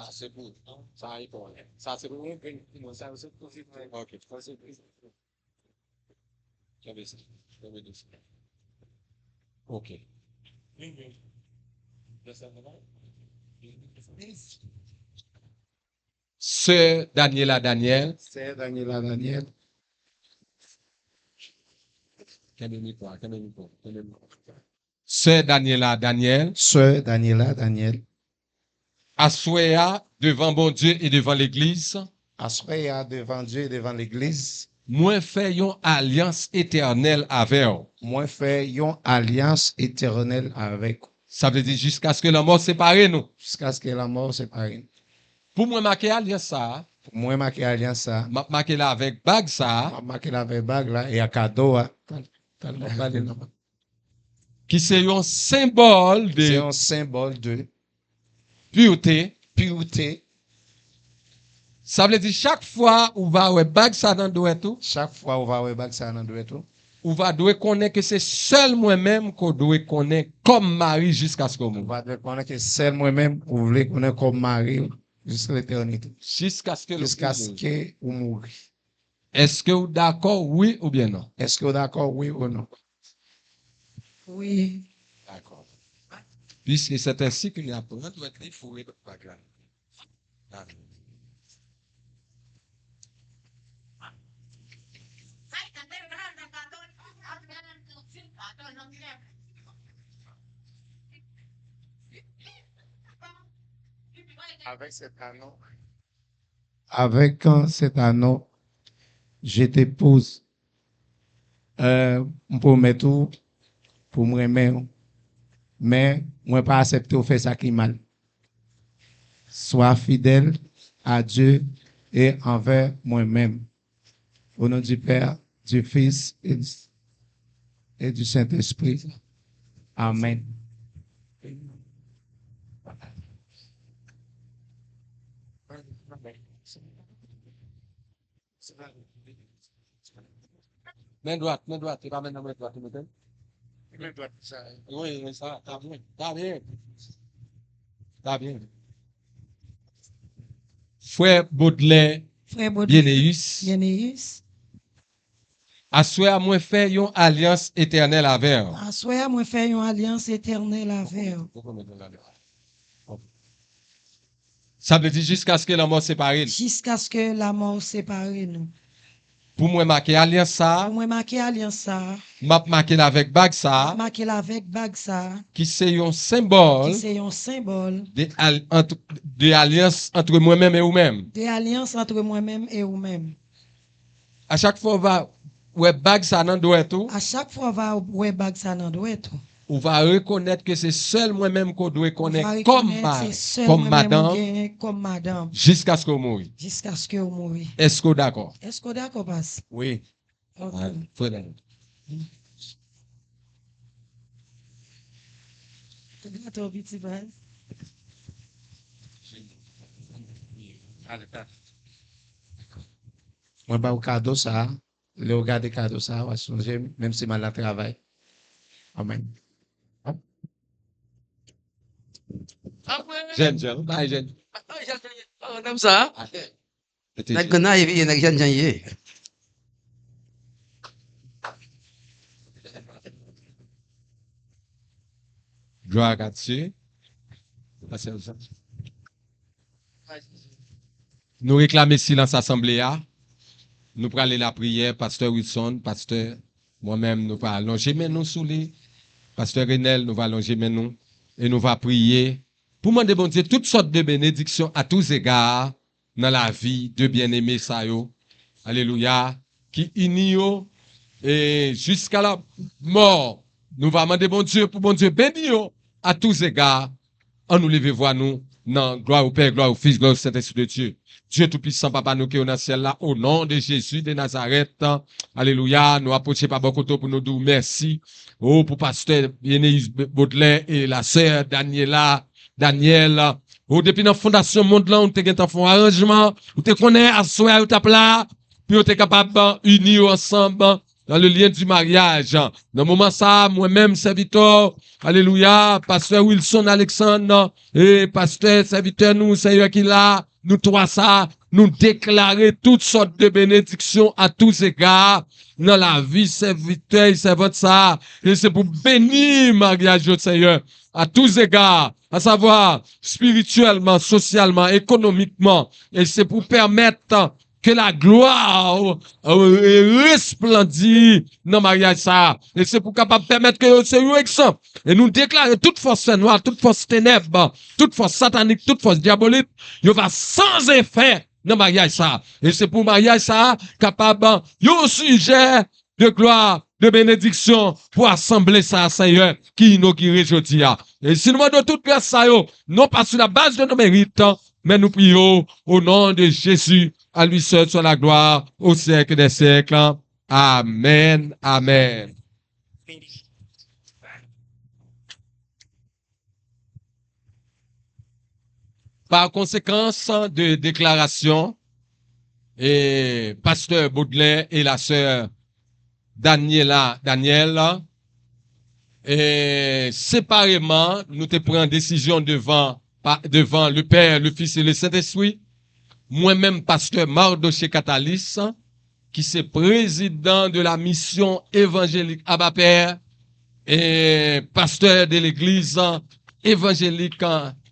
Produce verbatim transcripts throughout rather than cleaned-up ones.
Sa se pou sa e pou sa se pou mwen, pou mwen sa se pozitif. Ok. Sa se pozitif. Kenbe sa. Kenbe dous. Ok. Sè Daniela Daniel. Sè Daniela Daniel. Kenbe mikwo a, kenbe mikwo, kenbe mikwo. Sè Daniela Daniel. Sè Daniela Daniel. Aswè a, devan Bondye e devan legliz, Aswè a, devan Dye e devan legliz, mwen fè yon alyans etènèl avè w. Mwen fè yon alyans etènèl avèk ou. Sa vle di jiskaske lanmò separe nou. Jiskaske lanmò separe nou. Pou mwen make alyans sa a, Pou mwen make alyans sa a, m ap make l avèk bag sa a, m ap make l avèk bag la e a kado a. Tal, tal m ap ba li nan men. Ki se yon senbòl de Se yon senbòl de purte, pirte. Sa vle di chak fwa ou va wè bag sa nan dwèt ou, chak fwa ou va wè bag sa nan dwèt ou, ou va dwe konnen ke se sèl mwen menm ke w dwe konnen kòm mari jiskaske w mouri. Ou va dwe konnen ke sèl mwen menm ou vle konnen kòm mari w jiska letènite. Jiskaske ou mouri. Jiskaske ou mouri. Èske w dakò, wi oubyen non? Èske w dakò, wi ou non? Wi. Dakò. Puisque c'est ainsi qu'il apprend, doit li foure bag la. Dakò. Avec cet anneau, Avec cet anneau, je t'épouse. Euh, m pwomèt ou pou m renmen w, men mwen pa aksepte w fè sa ki mal. Sois fidèle à Dieu et envers moi-même. Au nom du Père, du Fils et du, et du Saint-Esprit. Amen. Men dwat, men dwat, se pa men nan men dwat ou mete l? Men dwat sa. Wi, men sa, ta byen, ta byen. Ta byen. Frè Bodlè Frè Bodlè Byeneus. Byeneus. Aswè a mwen fè yon alyans etènèl avè w. Aswè a mwen fè yon alyans etènèl avè w. Sa vle di jiskaske lanmò separe nou. Jiskaske lanmò separe nou. Pou mwen make alyans sa a. Pou mwen make alyans sa a. M ap make l avèk bag sa a. M ap make l avèk bag sa a. Ki se yon senbòl. Ki se yon senbòl. De al, ant, de alyans antre mwen menm e ou menm. De alyans antre mwen menm e ou menm. A chak fwa w va wè bag sa nan dwèt ou. A chak fwa w va wè bag sa nan dwèt ou. Ou va rekonèt ke se sèl mwen menm ke w dwe konnen kòm mari, kòm madanm, kòm madanm, jiskaske w mouri. Jiskaske w mouri. Èske w dakò? Èske w dakò, pas? Wi. Ok. Frè Daniel. Gato piti baz. Mwen ba w kado sa a. Lè w gade kado sa a, w a sonje m, menm si m al nan travay. Amèn. Jèn, jèn, bay jèn. Nèg sa a. Nèg grenn nan, epi nèg jèn jan ye. Gloire à Dieu. Pastè Wilson. Nou reklame silans asanble a. Nou prale lapriyè. Pastè Wilson, pastè, mwen menm, nou va lonje men nou sou li. Pastè Renel, nou va lonje men nou. E nou va priye pou mande Bondye tout sòt de benediksyon à tous égards nan lavi de byeneme sa yo. Alelouya. Ki ini yo e jiska la mò. Nou va mande Bondye pou Bondye beni yo à tous égards. An nou leve vwa nou nan glwa au Pè, glwa au Fis, glwa au Sentespri de Dye. Dye Toupisan, Papa nou ki ou nan syèl la, o non de Jezi de Nazarèt. Alelouya. Nou apwoche pa bò kote w pou nou di w mèsi. O, pou pastè Yeneis Bodlè e la sè Daniela, Daniel. O, depi nan fondasyon mond lan, ou te gentan fè yon aranjman. Ou te konnen aswè a yo t ap la pou yo te kapab ini yo ansanm dans le lien du mariage. Nan moman sa a, mwen menm, sèvitè w, alelouya, pastè Wilson Alexandre, e pastè, sèvitè nou, Senyè ki la, nou twa sa, nou deklare tout sòt de benediksyon à tous égards nan lavi sèvitè e sèvant sa a. E se pou beni maryaj yo, Senyè, à tous égards, à savoir spirityèlman, sosyalman, ekonomikman. E se pou pèmèt ke la glwa e resplandi nan maryaj sa a. E se pou kapab pèmèt ke yo se yon egzanp. E nou deklare tout fòs fènwa, tout fòs tenèb, tout fòs satanik, tout fòs dyabolik, yo va san efè nan maryaj sa a. E se pou maryaj sa a kapab yon sijè de glwa, de benediksyon pou asanble sa a, Senyè, ki inogire jodi a. E si nou mande w tout gras sa yo, non pa sou la baz de nou merit, men nou priye w o non de Jezi, à lui seul soit la gloire au siècle des siècles. Amèn, amèn. par konsekans de deklarasyon e pastè Baudelaire e la sè Daniela Daniel, e separeman, nou te pran desizyon devan, pa- devan le Père, le Fils et le Saint-Esprit. Mwen menm, pastè Mardoché Catalyste, ki se prezidan de la misyon evanjelik Abapè, e pastè de legliz evanjelik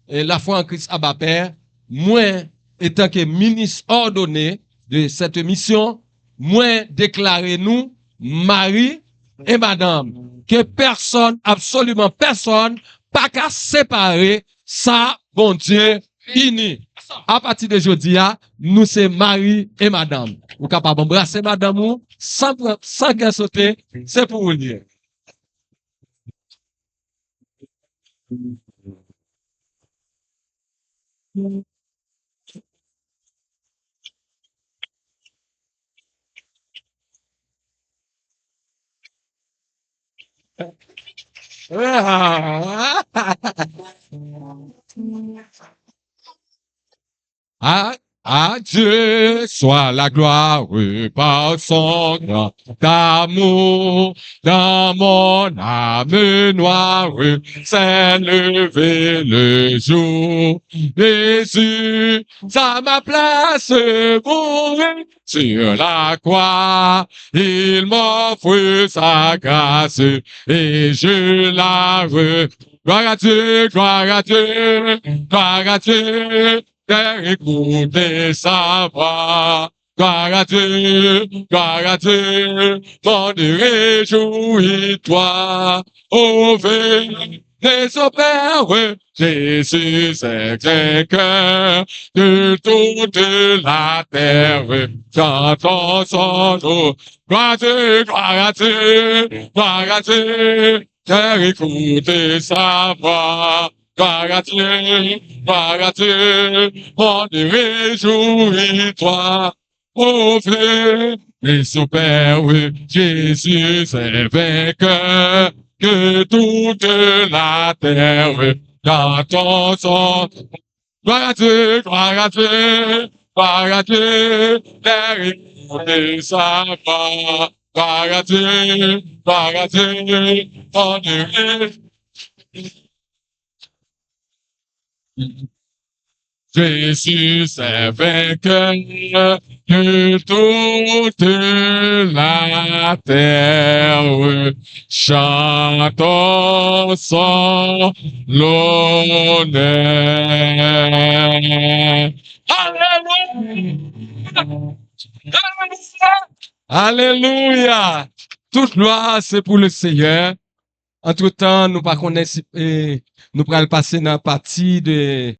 e Lafwa an Kris Abapè, mwen, etanke minis òdone de cette mission, mwen deklare nou mari e madanm, ke pèsonn, absoliman pèsonn, pa ka separe sa Bondye ini. Apati de jodi a, nou se mari e madanm. Ou kapab anbrase madanm ou san, pran- san kè sote, se pou ou li ye. À, à Dieu soit la gloire par son grand amour. Dans mon âme noire s'est levé le jour. Jésus, à ma place, mourir sur la croix. Il m'offre sa grâce et je la re- Gloire à Dieu, gloire à Dieu, gloire à Dieu, j'ai écouté sa voix. Gloire à Dieu, gloire à Dieu, mon Dieu, réjouis-toi. Ô venez au Père, Jésus est vainqueur de toute la terre. Chantons son nom. Gloire à Dieu, gloire à Dieu, gloire à Dieu, j'ai écouté sa voix. Gloire à Dieu, gloire à Dieu, mon Dieu, réjouis-toi. Ô venez au Père, Jésus est vainqueur, que toute la terre chante son Gloire à Dieu, gloire à Dieu, gloire à Dieu, j'ai écouté sa voix. Gloire à Dieu, gloire à Dieu, mon Dieu. Jésus est vainqueur de toute la terre. Chantons son l'honneur. Alelouya! Alelouya! Tout glwa se pou le Seyè. Antretan, nou pa konnen si e, nou pral pase nan pati de